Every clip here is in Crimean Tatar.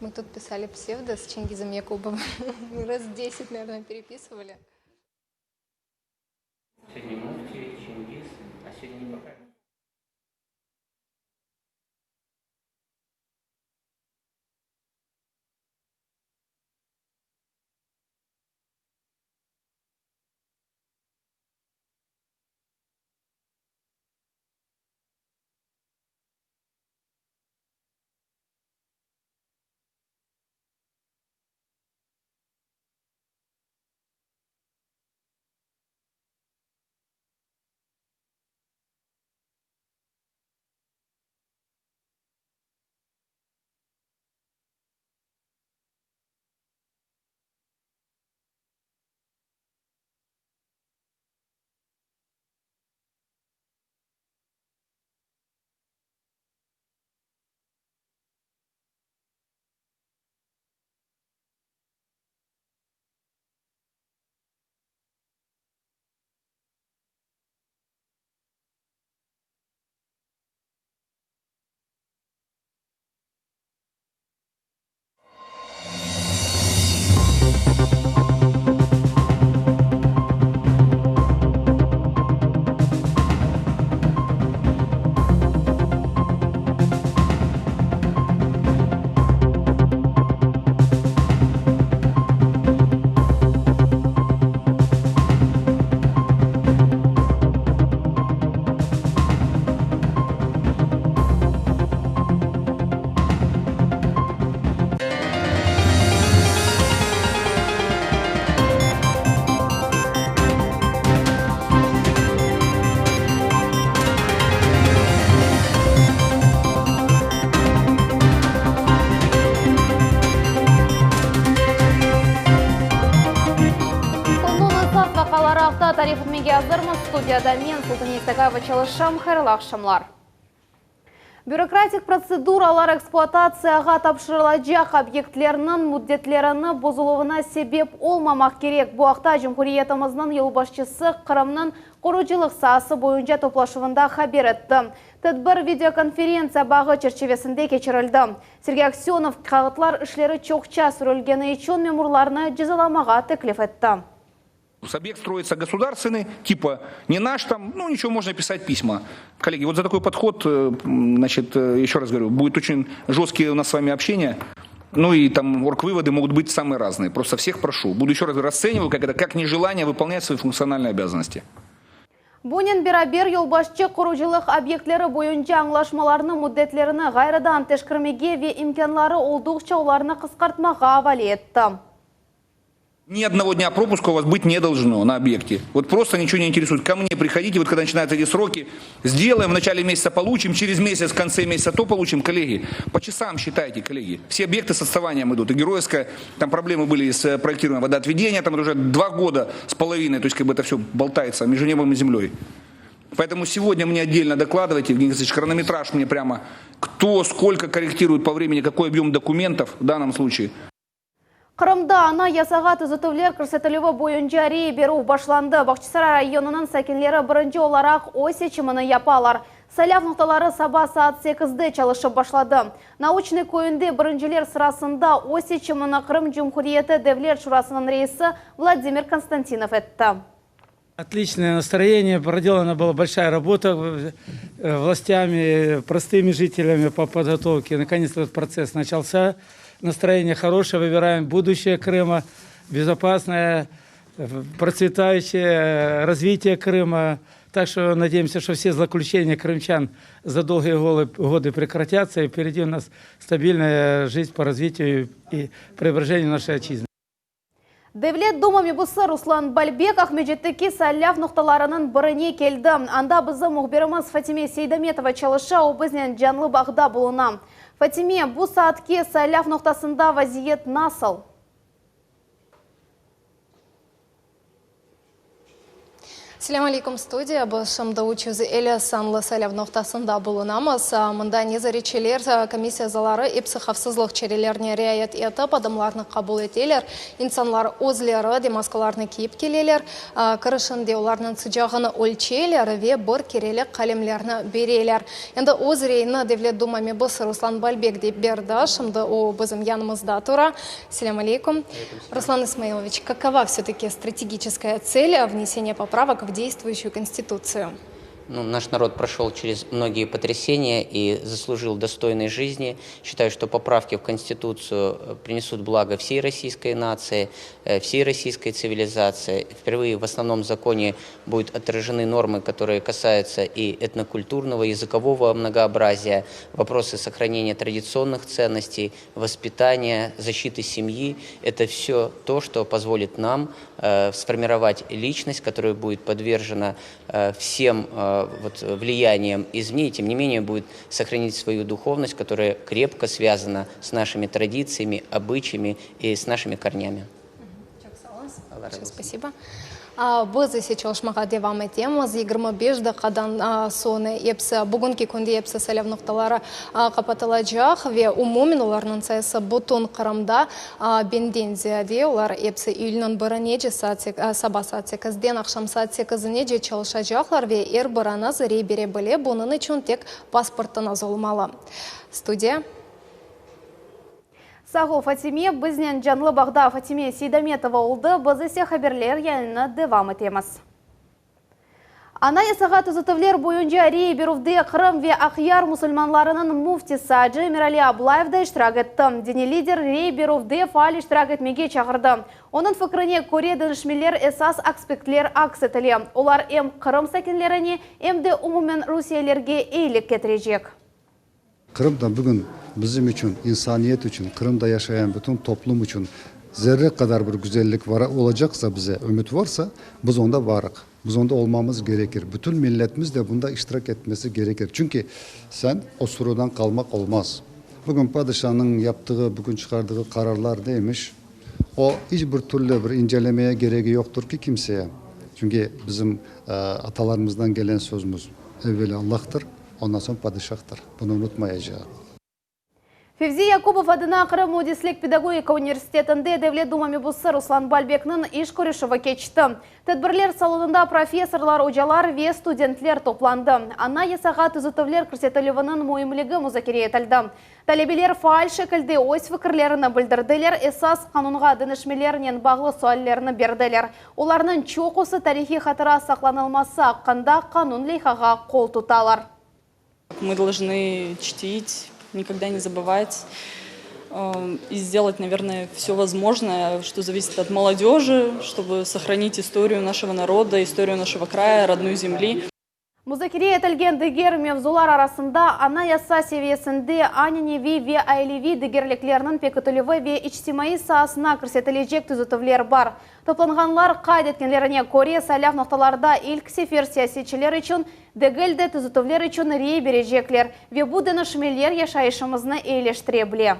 Мы тут писали псевдо с Чингизом Якубовым. Мы раз 10, наверное, переписывали. Künniñ esas vaqiaları aqta tarif etmege azırmız. Studiyada men, Sultaniye Isakayeva, çalışam. Hayırlı aqşamlar. Bürokratik protseduralar ekspluatatsiyağa tapşırılacaq obyektlerniñ müddetlerini bozuluvına sebep olmamaq kerek. Bu aqta cumhuriyetimizniñ yolbaşçısı Qırımnıñ qurucılıq saası boyunca toplaşuvında haber etti. Tedbir videokonferentsiya bağı çerçivesinde keçirildi. Sergey Aksönov kâğıtlar işleri çoqça sürülgeni içün memurlarnı cezalamağa teklif etti. Объект строится государственный, типа не наш там, ну ничего, можно писать письма. Коллеги, вот за такой подход, э, значит, э, еще раз говорю, будет очень жесткие у нас с вами общение. Ну и там орг-выводы могут быть самые разные. Просто всех прошу. Буду еще раз расцениваю, как это, как нежелание выполнять свои функциональные обязанности. Bunen beraber yolbaşçı qurucılıq obyektleri boyunca añlaşmalarnıñ müddetlerini ğayrıdan teşkermege ve imkânları olduqça olarnı qısqartmağa avale etti. Ни одного дня пропуска у вас быть не должно на объекте. Вот просто ничего не интересует. Ко мне приходите, вот когда начинаются эти сроки, сделаем, в начале месяца получим, через месяц, в конце месяца то получим. Коллеги, по часам считайте, коллеги. Все объекты с отставанием идут. И Героевская, там проблемы были с проектированием водоотведения, там уже два года с половиной, то есть как бы это все болтается между небом и землей. Поэтому сегодня мне отдельно докладывайте, Евгений Александрович, хронометраж мне прямо, кто сколько корректирует по времени, какой объем документов в данном случае. Qırımda Anayasağa tüzetüvler kirsetilüvi boyunca rey berüv başlandı. Bağçasaray rayonınıñ sakinleri birinci olaraq öz seçimini yapalar. Saylav noqtaları saba saat sekizde çalışıp başladı. Nauçnıy köyünde birinciler sırasında öz seçimini Qırım Cumhuriyeti Devlet Şurasınıñ reisi Vladimir Konstantinov etti. Отличное настроение, проделана была большая работа э, властями, простыми жителями по подготовке. Наконец этот процесс начался. Настроение хорошее, выбираем будущее Крыма, безопасное, процветающее развитие Крыма. Так что надеемся, что все злоключения крымчан за долгие годы прекратятся, и впереди у нас стабильная жизнь по развитию и преображению нашей отчизны. Devlet Duma mebusı Ruslan Balbek Aqmescitteki saylav noqtalarınıñ birine keldi. Anda bizim mühbirimiz Fatime Seydametova çalışa, o biznen canlı bağda buluna. Fatime, bu saatke saylav noqtasında vaziyet nasıl? Selâm aleyküm, studiya. Biz şimdi 350 sanlı saylav noqtasında bulunamız. Mında nezaretçiler, komissiya azaları episi havfsızlıq çarelerine riayet etip, adamlarnı qabul eteler. İnsanlar özleri de maskalarnı kiyip keleler. Kirişinde olarnıñ sıcağını ölçeyler ve bir kerelik qalemlerni bereler. Endi öz reyini Devlet Duma mebusı Ruslan Balbek de berdi. Şimdi o bizim yanımızda tura. Selâm aleyküm. Ruslan İsmailoviç, kakova все-таки стратегическая цель внесения поправок в действующую Конституцию? Ну, наш народ прошел через многие потрясения и заслужил достойной жизни. Считаю, что поправки в Конституцию э, принесут благо всей российской нации, э, всей российской цивилизации. Впервые в основном законе будут отражены нормы, которые касаются и этнокультурного, языкового многообразия, вопросы сохранения традиционных ценностей, воспитания, защиты семьи. Это все то, что позволит нам э, сформировать личность, которая будет подвержена э, всем э, вот, влияниям извне, и тем не менее будет сохранить свою духовность, которая крепко связана с нашими традициями, обычаями и с нашими корнями. Большое спасибо. Biz ise çalışmağa devam etemiz. 25 daqqadan soñ episi, bugünki künde episi saylav noqtaları qapatılacaq ve umumen olarnıñ sayısı bütün Qırımda biñden ziyade. Olar episi iyülniñ birinece saat saba saat sekizden aqşam saat sekizinece çalışacaqlar ve er biriñiz rey bere bile, bunıñ içün tek pasportıñız olmalı. Studiya. Sağ ol, Fatime. Biznen canlı bağda Fatime Seydametova oldı. Biz ise haberler yayınını devam etemiz. Anayasağa tüzetüvler boyunca rey berüvde Qırım ve Aqyar musulmanlarınıñ müftisi acı Emirali Ablayev da iştirak etti. Diniy lider rey berüvde faal iştirak etmege çağırdı. Onıñ fikrine köre, deñişmeler esas aspektler aks etile. Olar em Qırım sakinlerine, em de umumen rusiyelilerge eyilik ketirecek. Qırım da bugün bizim içün, insaniyet içün, Qırımda yaşayan bütün toplum içün zerre qadar bir güzellik var olacaqsa bize ümüt varsa, biz onda varıq. Biz onda olmamız gerekir. Bütün milletimiz de bunda iştirak etmesi gerekir. Çünki sen o sürüden qalmaq olmaz. Bugün padişanıñ yaptığı, bugün çıqardığı qararlar neymiş? O iç bir türlü bir incelemeye keregi yoqtır ki kimseye. Çünki bizim atalarımızdan gelen sözümiz, Evvelâ Allahtır, ondan soñ padişahtır. Bunı unutmayacaq. Fevzi Yakubov adına Qırım müendislik pedagogika universitetinde Devlet Duma mebusı Ruslan Balbekniñ iş körüşüvi keçti. Tedbirler salonında professorlar, ocalar ve studentler toplandı. Anayasağa tüzetüvler kirsetilüviniñ müimligi muzakere etildi. Talebeler faal şekilde öz fikirlerini bildirdiler, esas qanunğa deñişmelernen bağlı suallerni berdiler. Olarnıñ çoqusı tarihiy hatıra saqlanılması aqqında qanun leyhağa qol tutalar. Мы должны чтить, никогда не забывать и сделать, наверное, все возможное, что зависит от молодежи, чтобы сохранить историю нашего народа, историю нашего края, родной земли. Muzakere etilgen diger mevzular arasında anayasa seviyesinde ananeviy ve aileviy degerliklerniñ pekitilüvi ve içtimaiy saasına kirsetilecek tüzetüvler bar. Toplanğanlar qayd etkenlerine köre, saylav noqtalarda ilk sefer siyasetçiler içün degil de, tüzetüvler içün rey berecekler ve bu deñişmeler yaşayışımıznı eyileştire bile.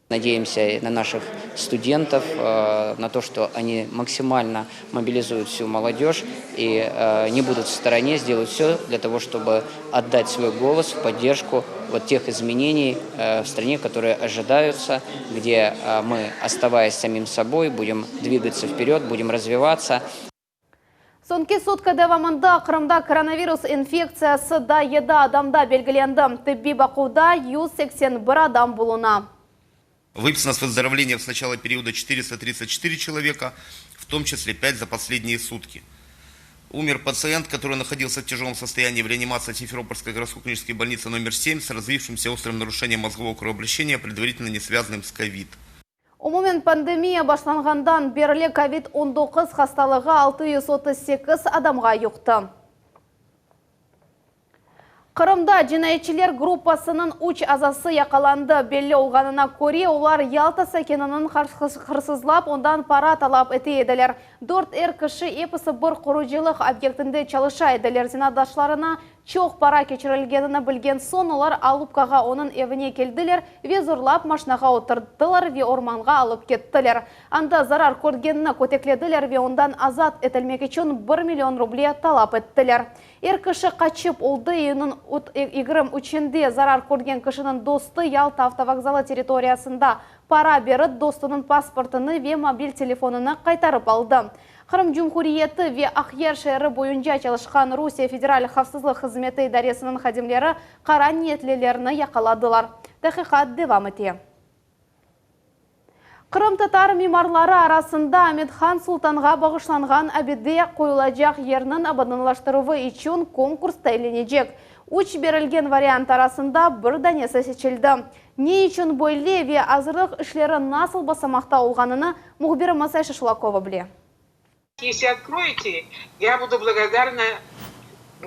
Надеемся на наших студентов, э, на то, что они максимально мобилизуют всю молодежь и э, не будут в стороне, сделают все для того, чтобы отдать свой голос в поддержку вот тех изменений э, в стране, которые ожидаются, где мы, оставаясь самим собой, будем двигаться вперед, будем развиваться. Soñki sutka devamında Qırımda koronavirus infektsiyası daa 7 adamda belgilendi. Tibbiy baquvda 181 adam buluna. Выписано с выздоровлением с начала периода 434 человека, в том числе 5 за последние сутки. Умер пациент, который находился в тяжелом состоянии в реанимации Симферопольской городской клинической больницы номер 7 с развившимся острым нарушением мозгового кровообращения, предварительно не связанным с ковид. Umumen pandemiya başlanğandan berli COVID-19 hastalığı 638 adamğa yuqtı. Qırımda cinayetçiler gruppasınıñ üç azası yaqalandı. Belli olğanına köre, olar Yalta sakininiñ hırsızlap, ondan para talap ete ediler. Dört er kişi episi bir qurucılıq obyektinde çalışa ediler. Zenaatdaşlarına çoq para keçirilgenini bilgen soñ, olar Alupkağa onıñ evine keldiler ve zorlap maşnağa oturttılar ve ormanğa alıp kettiler. Anda zarar körgenni köteklediler ve ondan azat etilmek içün bir million ruble talap ettiler. Er kişi qaçıp oldı. İyünniñ 23-inde zarar körgen kişiniñ dostu Yalta avtovokzalı territoriyasında para berip, dostunıñ pasportını ve mobil telefonını qaytarıp aldı. Qırım Cumhuriyeti ve Aqyar şeeri boyunca çalışqan Rusiye Federal havfsızlıq hızmeti idaresiniñ hadimleri qara niyetlilerni yaqaladılar. Tahqiqat devam ete. Qırımtatar mimarları arasında Amet-Han Sultanğa bağışlanğan abide qoyulacaq yerniñ abadanlaştıruvı içün konkurs tayinlenecek. Üç berilgen variant arasında bir danesi seçildi. Ne içün böyle ve azırlıq işleri nasıl basamaqta olğanını mühbirimiz Ayşe Şulakova bile. Если откроете, я буду благодарна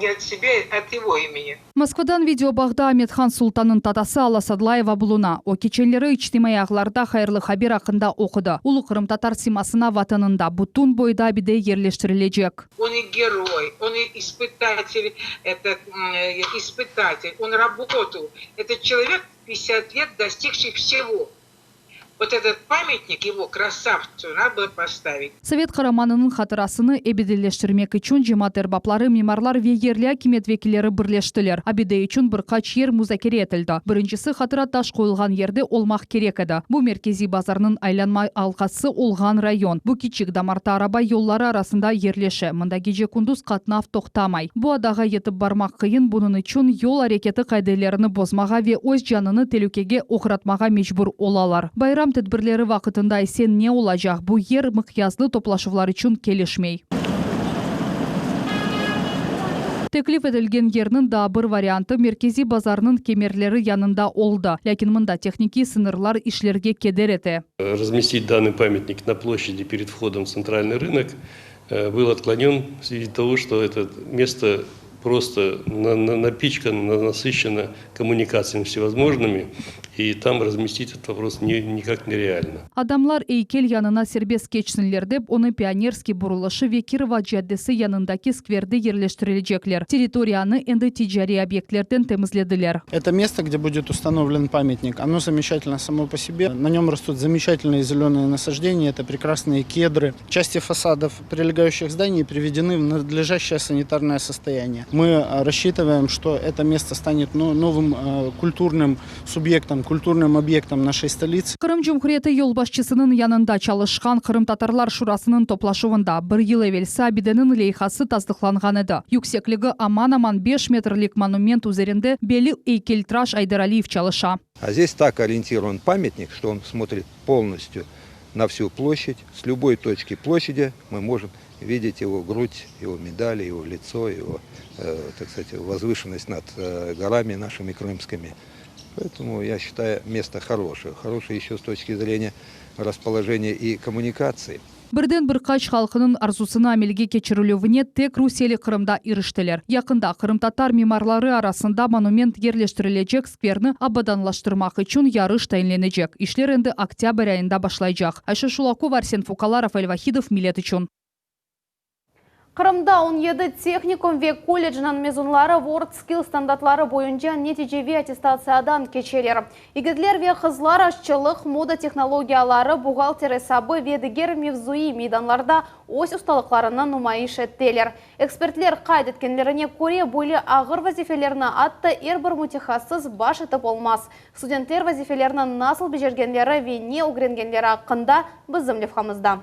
не от себя, от его имени. Moskvadan video bağda Amet-Han Sultannıñ tatası Alla Sadlayeva buluna. O, keçenleri içtimaiy ağlarda hayırlı haber aqqında oqudı, ulu qırımtatar simasına Vatanında bütün boyda abide yerleştirilecek. On i geroy, on i ispıtatel, etot, ispıtatel, on rabotal, etot çelovek, 50 let dostigşiy vsego. Vot etot pamyatnik ego krasavtsu nado bılo postavit. Sovet qaramanınıñ hatırasını ebediyleştirmek içün cemaat erbapları, mimarlar ve yerli akimiyet vekilleri birleştiler. Abide içün bir qaç yer muzakere etildi. Birincisi, hatıra taş qoyulğan yerde olmaq kerek edi. Bu, merkeziy bazarnıñ aylanma alqası olğan rayon. Bu kiçik damarta araba yolları arasında yerleşe, mında gece-kündüz qatnav toqtamay. Bu adağa yetip barmaq qıyın, bunıñ içün yol areketi qaidelerini bozmağa ve öz canını telükege oğratmağa mecbur olalar. Bayram tedbirleri vaqıtında ise ne olacaq, bu yer mıqyaslı toplaşuvlar içün kelişmey. Teklif etilgen yerniñ daa bir variantı merkeziy bazarnıñ kemerleri yanında oldı, lâkin mında tehnikiy sıñırlar işlerge keder ete. Razmestit danıy pamyatnik na ploşçadi pered vhodom v tsentralnıy rınok byl otklonön v svizi togo, çto eto mesto prosto napiçkano, nasıçeno kommunikatsiyami vsevozmojnımi, i tam razmestit etot vopros nikak nerealno. Adamlar eykel yanına serbest keçsinler dep, onı Pionerskiy burulışı ve Kirova caddesi yanındaki skverde yerleştirilecekler. Territoriyanı endi ticariy obyektlerden temizlediler. Это место, где будет установлен памятник, оно замечательно само по себе. На нем растут замечательные зеленые насаждения, это прекрасные кедры. Части фасадов прилегающих зданий приведены в надлежащее санитарное состояние. Мы рассчитываем, что это место станет новым культурным субъектом, культурным объектом нашей столицы. Qırım Cumhuriyeti yolbaşçısınıñ yanında çalışqan Qırımtatarlar Şurasınıñ toplaşuvında bir yıl evelsi abideniñ leyhası tasdıqlanğan edi. Yüksekligi aman-aman beş metrlik monument üzerinde belli eykeltıraş Ayder Aliyev çalışa. А здесь так ориентирован памятник, что он смотрит полностью на всю площадь. С любой точки площади мы можем видеть его грудь, его медали, его лицо, его, так сказать, возвышенность над горами нашими крымскими. Поэтому я считаю, место хорошее. Хорошее еще с точки зрения расположения и коммуникации. Birden bir qaç halqınıñ arzusını amelge keçirilüvine tek rusiyeli Qırımda iriştiler. Yaqında qırımtatar mimarları arasında monument yerleştirilecek skverni abadanlaştırmaq içün yarış tayinlenecek. İşler endi oktâbr ayında başlaycaq. Ayşe Şulakova, Arsen Fuqala, Rafael Vahidov, Millet içün. Qırımda 17 tehnikum ve kollecniñ mezunları WorldSkills standartları boyunca neticeviy attestatsiyadan keçeler. Yigitler ve qızlar aşçılıq, moda tehnologiyaları, buhgalter esabı ve diger mevzuiy meydanlarda öz ustalıqlarını numayış ettiler. Ekspertler qayd etkenlerine köre, böyle ağır vazifelerni atta er bir mütehassıs baş etip olmaz. Studentler vazifelerni nasıl becergenleri ve ne ögrengenleri aqqında bizim levhamızda.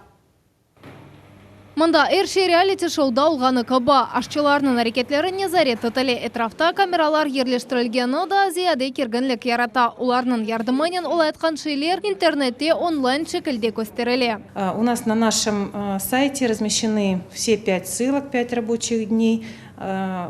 Mında er şey reality-şouda olğanı kibi, aşçılarnıñ areketleri nezaret etile, etrafta kameralar yerleştirilgeni da ziyade kerginlik yarata. Olarnıñ yardımınen olayatqan şeyler internette online şekilde kösterile. У нас на нашем сайте размещены все пять ссылок, пять рабочих дней.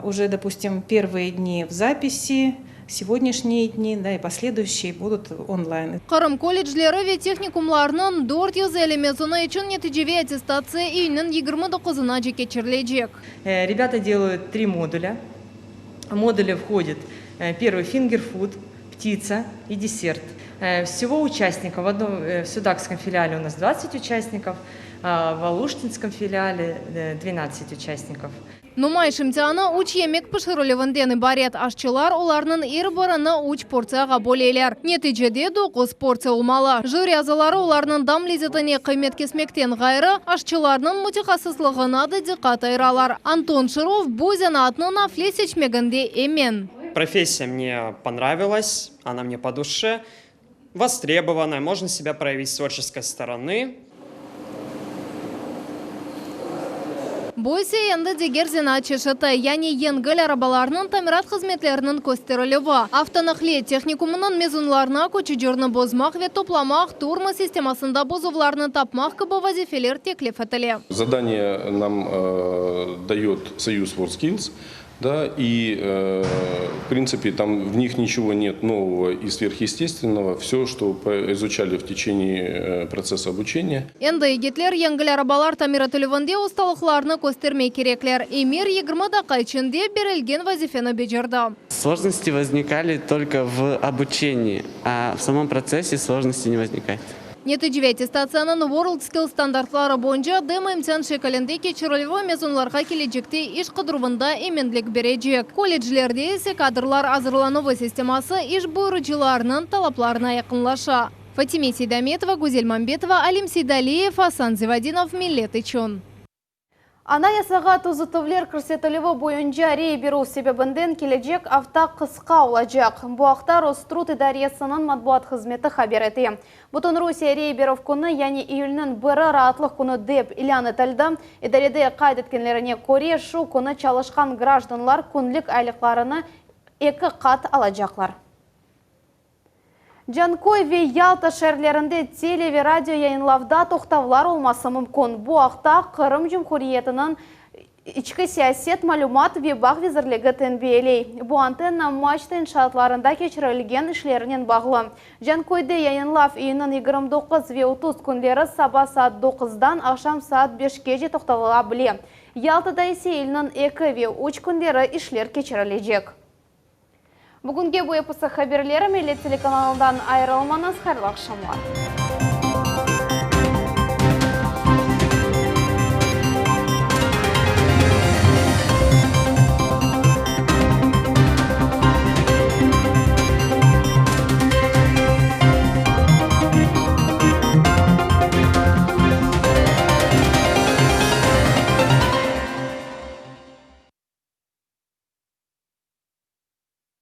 Уже, допустим, первые дни в записи, сегодняшние дни, да, и последующие будут онлайн. Qırım kollecleri ve tehnikumlarınıñ 450 mezunı içün neticeviy attestatsiya iyünniñ 29-nace keçirilecek. Ребята делают три модуля. В модули входит первый finger food, птица и десерт. Всего участников в одном в Судакском филиале у нас 20 участников. В Алуштинском филиале 12 участников. Numayış imtianı üç yemek pişirilüvinden ibaret. Aşçılar olarnıñ er birini üç portsiyağa böleler. Neticede doquz portsiya olmalı. Jüri azaları olarnıñ dam lezetine qıymet kesmekten ğayrı, aşçılarnıñ mütehassıslığına da diqqat ayıralar. Anton Şirov bu zenaatnı nafle seçmeginde emin. Профессия мне понравилась, она мне по душе, востребованная, можно себя проявить с творческой стороны. Bu ise endi diger zenaat çeşiti, yani yengil arabalarnıñ tamirat hızmetleriniñ kösterilüvi. Avtonaqliyet tehnikumınıñ mezunlarına köçücirni bozmaq ve toplamaq, tormoz sistemasında bozuvlarnı tapmaq kibi vazifeler teklif etile. Zadaniye nam dayot Soyuz WorldSkills, da, и, в принципе, там в них ничего нет нового и сверхъестественного. Все, что изучали в течение процесса обучения. Endi yigitler yengil arabalar tamir etilüvinde ustalıqlarını köstermek kerekler. Emir 20 daqqa içinde berilgen vazifeni becerdi. Сложности возникали только в обучении, а в самом процессе сложности не возникает. Netice attestatsiyanıñ WorldSkills standartları boyunca demo imtian şekilinde keçirilüvi mezunlarğa kelecekte iş qıdıruvında eminlik berecek. Kolleclerde ise kadrlar azırlanuvı sisteması iş buyurıcılarnıñ talaplarına yaqınlaşa. Fatime Seydametova, Güzel Mambetova, Alim Seydaliyev, Asan Zivadinov, Millet içün. Anayasağa tüzetüvler kirsetilüvi boyunca rey berüv sebebinden kelecek afta qısqa olacaq. Bu aqta Rostrud idaresiniñ matbuat hızmeti haber ete. Bütün Rusiye rey berüv künü, yani iyülniñ biri raatlıq künü dep ilân etildi. İdarede qayd etkenlerine köre, şu künü çalışqan grajdanlar künlik aylıqlarını eki qat alacaqlar. Canköy ve Yalta şeerlerinde tele ve radio yayınlavda toqtavlar olması mümkün. Bu aqta Qırım Cumhuriyetiniñ İçki siyaset, malümat ve bağ vizirligi tenbiyeley. Bu antenna maçta inşaatlarında keçirilgen işlerinen bağlı. Canköyde yayınlav iyünniñ 29 ve 30 künleri saba saat doquzdan aqşam saat beşkece toqtatıla bile. Yaltada ise iyülniñ eki ve üç künleri işler keçirilecek. Bugünge bu episi haberleri Millet telekanalından ayırılmañız, hayırlı aqşamlar.